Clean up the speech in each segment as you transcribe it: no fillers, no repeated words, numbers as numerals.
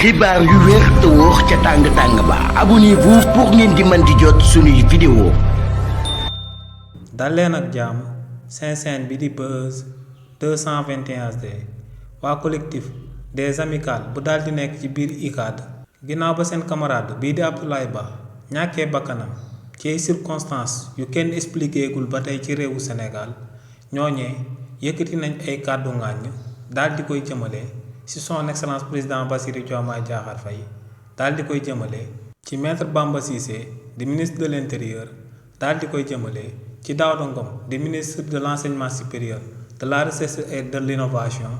xibaar yu wér te wóor ca tàng-tàng ba abonnez-vous pour ngeen di mën di jot suñuy vidéo. dal leen ak jàmm seen chaîne bi di Buzz 221 HD waa collectif des amicales bu daal di nekk ci biir UCAD ginnaaw ba seen camarade bii di Abdoulaye Ba ñàkkee bakkanam ci ay circonstances yu kenn expliqué gul ba tey ci réewu Sénégal ñooñee yëkkati nañ ay kàddu ŋàññ daal di koy jëmale ci son excellence président Bassirou Diomaye Diakhar Faye daal di koy jëmale ci maître Bamba Cissé di ministre de l'intérieur daal di koy jëmale ci Daouda Ngom di ministre de l'enseignement supérieur de la recherche et de l'innovation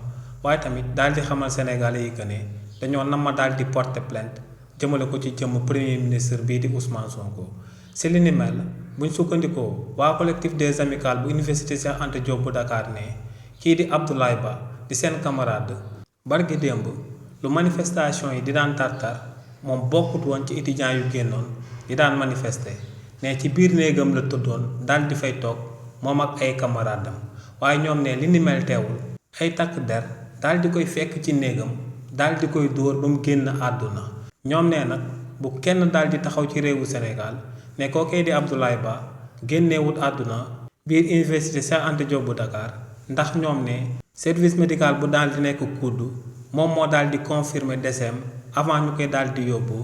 waaye tamit daal di xamal Sénégalais yi que ne dañoo nama daal di porter plainte jëmale ko ci jëmm premier ministre bii di Ousmane Sonko. ci li ni mel buñ sukkandikoo waa collectif des amicales bu université Cheikh Anta Diop bu Dakar ne kii di Abdoulaye Ba di seen camarade barki démb lu manifestation yi di daan tartar moom bokkut woon ci étudiants yu génnoon di daan manifester ne ci biir néegam la tëddoon daal di fay toog moom ak ay camaradam waaye ñoom ne li ni mel teewul ay takk der daal di koy fekk ci néegam daal di koy dóor ba mu génn àdduna. ñoom ne nag bu kenn daal di taxaw ci réewu Sénégal ne kookee di Abdoulaye Ba génneewut àdduna biir université Cheikh Anta Diop bu Dakar ndax ñoom ne service médical bu daal di nekk kudd moom moo daal di confirmer décès avant ñu koy daal di yóbbu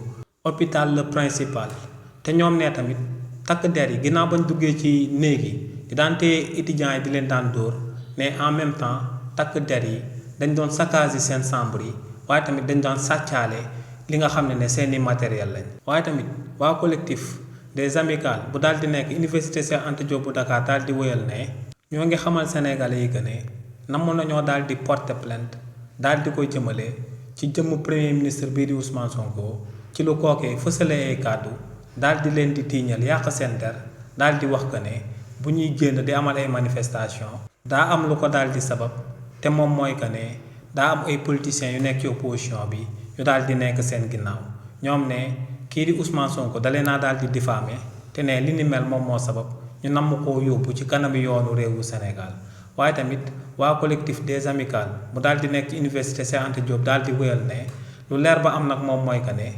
hôpital le principal. te ñoom ne tamit takk der yi ginnaaw bañ duggee ci néeg yi di daan téye étudiants yi di leen daan dóor mais en même temps takk der yi dañ doon saccage seen chambre yi waaye tamit dañ doon sàccaale li nga xam ne seeni matériel lañ. waaye tamit waa collectif des amicales bu daal di nekk université Cheikh Anta Diop bu Dakar daal di wéyal ne ñoo ngi xamal Sénégalais yi que ne namoon nañoo daal di porter plainte daal di koy jëmale ci jëmm premier ministre bii di Ousmane Sonko ci lu kookee fësale ay kàddu daal di leen di tiiñal yàq seen der daal di wax que ne bu ñuy génn di amal ay manifestation daa am lu ko daal di sabab te moom mooy que ne daa am ay politiciens yu nekk ci opposition bi yu daal di nekk seen ginnaaw. ñoom ne kii di Ousmane Sonko dalee naa daal di diffamer te ne li ni mel moom moo sabab ñu namm koo yóbbu ci kanami yoonu réewu Sénégal. waaye tamit waa collectif des amicales mu daal di nekk ci université Cheikh Anta Diop daal di wéyal ne lu leer ba am nag moom mooy que ne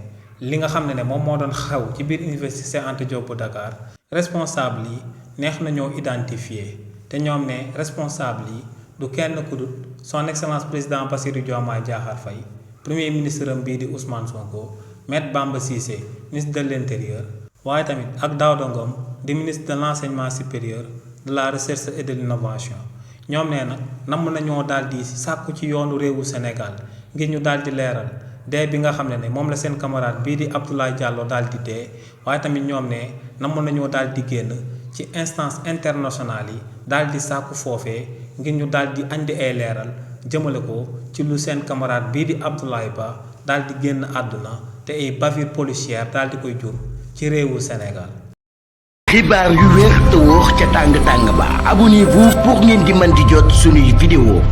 li nga xam ne moom moo doon xew ci biir université Cheikh Anta Diop bu Dakar responsable yi neex nañoo identifier te ñoom ne responsable yi du kenn ku dul son excellence président Bassirou Diomaye Diakhar Faye premier ministre am bii di Ousmane Sonko maître Bamba Cissé ministre de l'intérieur waaye tamit ak Daouda Ngom di ministre de l'enseignement supérieur de la recherche et de l'innovation. ñoom nee nag namm nañoo daal di sàkku ci yoonu réewu Sénégal ngir ñu daal di leeral dee bi nga xam ne moom la seen camarade bii di Abdoulaye Diallo daal di dee waaye tamit ñoom ne namm nañoo daal di génn ci instance internationale yi daal di sàkku foofee ngir ñu daal di andi ay leeral jëmale ko ci lu seen camarade bii di Abdoulaye Ba daal di génn àdduna te ay bavure policière daal di koy jur ci réewu Sénégal. xibaar yu wér te wóor ca tàng-tàng ba abonnez-vous pour ngeen di mën di jot suñuy vidéo.